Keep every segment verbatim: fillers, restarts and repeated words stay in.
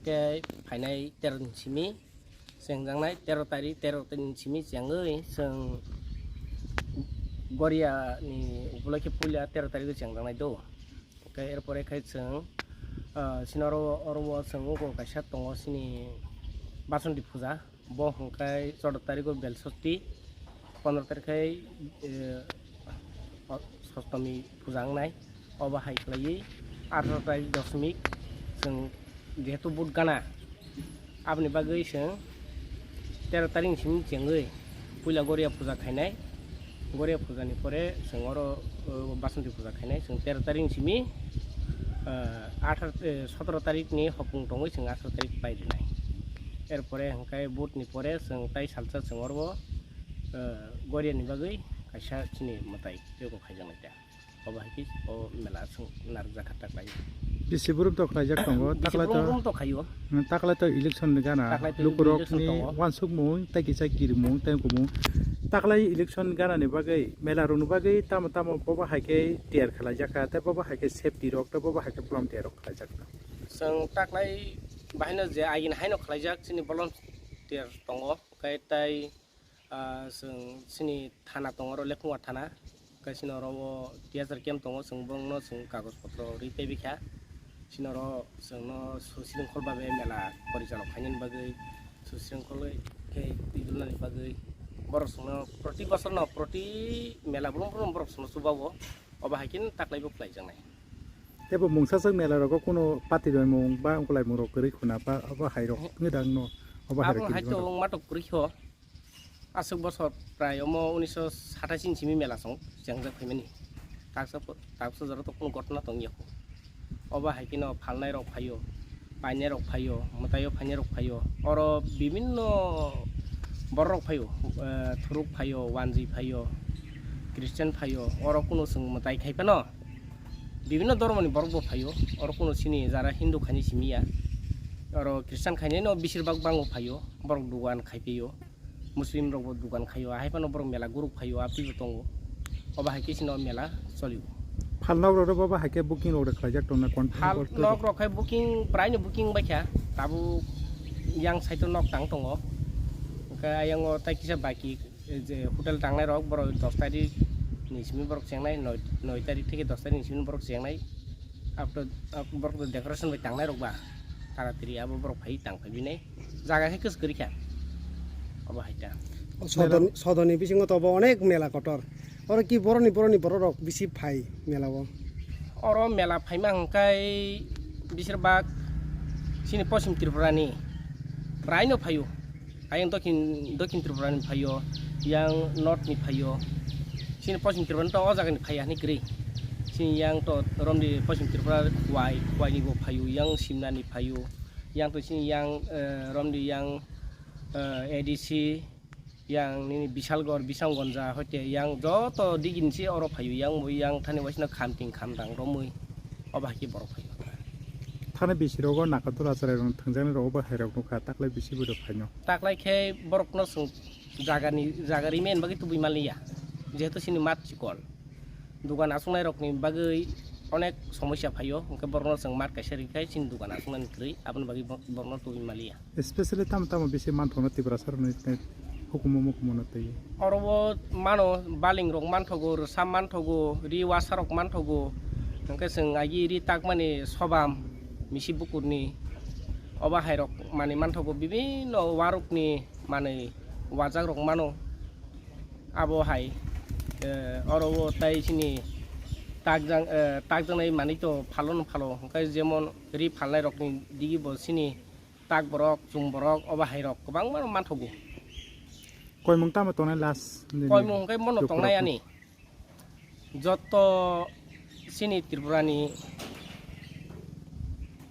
Khe phainai tero ni simi chengjaknai, tero tarik, tero ni simi chengwi chwng Goria ni upolokhe puila tero tarik o chengjaknai do. Hwnkhe er pore khai chwng, ah, chini oro, oro o chwng wngkha kaisa tongo chini Basonti puja. Bo hwnkhe choudo tarikgo Belsosti, pondro tarikh khai, eh, o-, Sostomi puja wngnai. Obo hai khlaiwi atharo tarik Dosmik chwng jehetu vote gana, aboni bagwi chwng tero tarikni simi chengwi puila Goria puja khainai. Goria puja ni pore chwng oro, o, Basonti puja khainai. Chwng tero tarikni simi, ah, atharo, eh, sotoro tarikni hopung tongwi chwng atharo tarik pai rinai. Er pore hwnkhe vote ni pore chwng tai salsa chwng oro, eh, Goria ni bagwi kaisa chini mwtai teibo khaijaknai ta. Obo hai khe o mela chwng narwkjakha taklai. Bisi brum to khlaijak tongo, bisi taklai brum to brum to khaio. Hmm, taklai to election ni gana, taklai to lukurok election ni tongo. Wansukmung, tei kisa kirimung, tei kumung. Taklai election gana ni bagwi, mela rok ni bagwi tamo tamo bobo hai khe tiyar khlaijak kha, tei bobo hai khe safety rok, tei bobo hai khe volunteer rok khlaijak kha. Chwng taklai bahaino je agini haino khlaijak, chini volunteer tongo, hwnkhe tei Ah, chwng chini thana tongo, oro Lekhungwa thana. Hwnkhe chini oro o T S R camp tongo, chwng bongno chwng kagoj potro rwi paibi kha. Chini oro chwngno susringkhol babe mela porichalo khainani bagwi, susringkhol khe twijlnani bagwi borok chwngno proti bosorno, proti mela brum brum borok chwngno chubago. Obo hai khe taklaibo khlaijaknai. Teibo mungsajak mela rogo kuno patiroi mung ba ongkolai mung rok kwrwi khuna ba obo hai rok wngwi dang no, obo hai rok. Abo hai to wngma to kwrwi kho. Aswk bosor prai omo unisho satashi ni simi mela chwng chengjak phaimani. Taksa po-, taksa jora to kunu gotna tong ya kho. Obo hai kheno phalnai rok phaio, painai rok phaio, mwtaio phainai rok phaio. Oro bibinno borok rok phaio, eh, thuruk phaio, wanjwi phaio, Christian phaio. Oro kunu chwng mwtai khai phano bibinno dhormoni borok bo phaio. Oro kunu chini jara Hindu khainai simi ya. Oro Christian khainai no besir bak bango phaio. Borok dugan khai phaio. Muslim rok bo dugan khaio, ahai phano borok mela guruk phaio, a twibo tongo. Obo hai khe chini o mela cholio. Phal nok rok bo ba hai khe booking rok khlaijak tongna kon. Phal nok rok khai booking, prai no booking bai kha, tabuk yang side o nok tang tongo. Hwnkhe ayang o tai kisa baki, eh, je hotel tangnai rok borok dos tarik ni simi borok chengnai, noi, noi tarik theke dos tarik ni simi borok chengnai. After, after borok decoration bai tangnai rok ba taratari abo borok phai tang phai bini. Jaga khe kwchwk kwrwi kha. Obo hai ta. O Sodon, Sodoni bisingo to obo onek mela kotor. Oro ki boroni, boroni borok rok bisi phai mela o? Oro mela phaima hwnkhe bisir bak chini Poschim Tripura ni prai no phaio. Ayang Dokhin, Dokhin Tripura ni phaio, yang North ni phaio. Chini Poschim Tripura ni to o jaga ni phaiya hwnwi kwrwi. Chini yang to romdi Poschim Tripura Khwai, Khwai ni bo phaio, yang Simna ni phaio. Yang to chini yang, eh, romdi yang, eh, A D C, yang nini Bisalgor, Bisamgonja, hoite yang joto digini se oro phaio, yang bo yang thani waisino khamting khamtang romwi obo hai khe borok phaio. Thani bisi rogo Nakarjula chwrai rok thwngjaknai rok obo hai rok nukha, taklai bisi bwrwi phaino. Taklai khe borokno chwng jagani, jaga rimi bagwi tubui manliya, jehetu chini mat chikon. Dugan achuknai rokni bagwi onek somosya phaio, hwnkhe borokno chwng mat kaisa rikhe chini dugan achuknani kwrwi, aboni bagwi bo-, borokno tubui manliya. Especially tamo tamo bisi manthokno Tiprasa rokni hukumu mukumu no twi. Oro o mano baling rok manthogo, rwsa manthogo, ri wasa rok manthogo, hwnkhe chwng agi ri takmani sobam misi bukurni, obo hai rok manwi manthogo, bibinno warukni manwi wajak rok mano. Abo hai, eh, oro o tai chini takjang, eh, takjaknai manwi to phalo no phalo, hwnkhe jemon ri phalnai rokni digi bo chini tak borok, chwng borok, obo hai rok kwbangma manthogo. Koimung tamo tongnai last nini? Koimung hwnkhe bono tongnai ani. Joto chini Tripura ni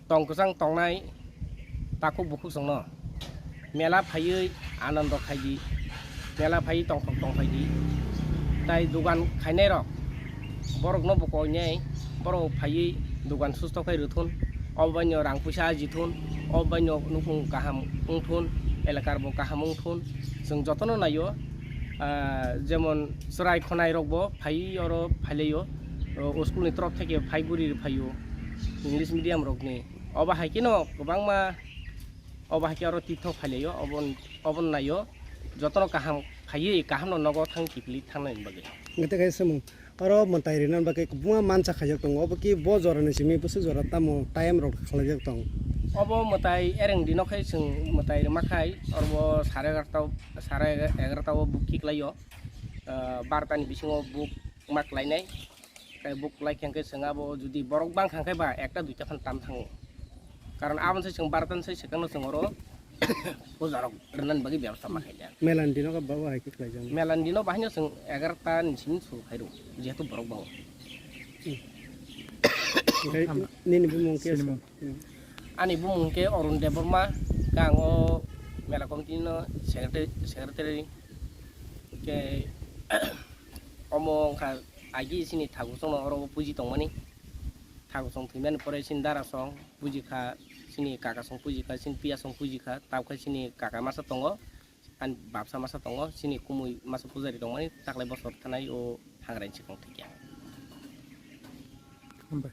tong kwchang tongnai takhuk bukhuk chwngno mela phaiwi anando khaidi, mela phaiwi tongthok tongphaidi, tai dugan khainai rok borokno bo koinai borok phaiwi dugan susto khai rwthun, obo baino rang puisa ajithun, obo baino nukhung kaham wngthun, elakar bo kaham wngthun, chwng jotono naio. Ah, jemon chwrai khonai rok bo phaiwi oro phailaio, o, o school ni torop theke phai guri phaio English medium rokni. Obo hai kheno kwbangma Obo hai khe oro tithok phailaio, obon-, obon naio, jotono kaham khaiwi kahamno nogo thang kiphilwi thangnani bagwi. Hwnkhe tei kaisa samung, oro mwtai rwna bagwi kwbangma mansa khaijak tongo, obo khe bo jorani simi bwswk jora tamo time rok khlaijak tong? Obo mwtai ereng dino khai chwng mwtai rwma khai, oro bo sare egarota, sare egarota o book kiklaio, ah, barota ni bisingo book ma klainai. Tei book lai khe hwnkhe chwng abo jodi borok bang kha khe ba ekta duita phan tam thango. Karon aboni se chwng baratan se swkang no chwng oro puja rok rwnani bagwi bebostha ma khaijak. Melan dino khe babo hai khe khlaijak. Melan dino bahai no chwng egarota ni simi suru khai rw, jehetu borok bango. Hmm. Tei nini bumung khe? Sinimung. Hmm. Ani bumung khe Arun Debbarma, khe ang o mela committee no secretary, secretary khe omo wngkha agi sini thagu chwngno oro puji tongmani. Thagu chwng thwimani pore sini dara song puji kha, sini kaka song puji kha, sini piya song puji kha, tabukhe sini kaka masa tongo, ani babsa masa tongo, sini kumui masa pujari tongmani, taklai bosor thanai o hangrani swkang thwikya. Hambai.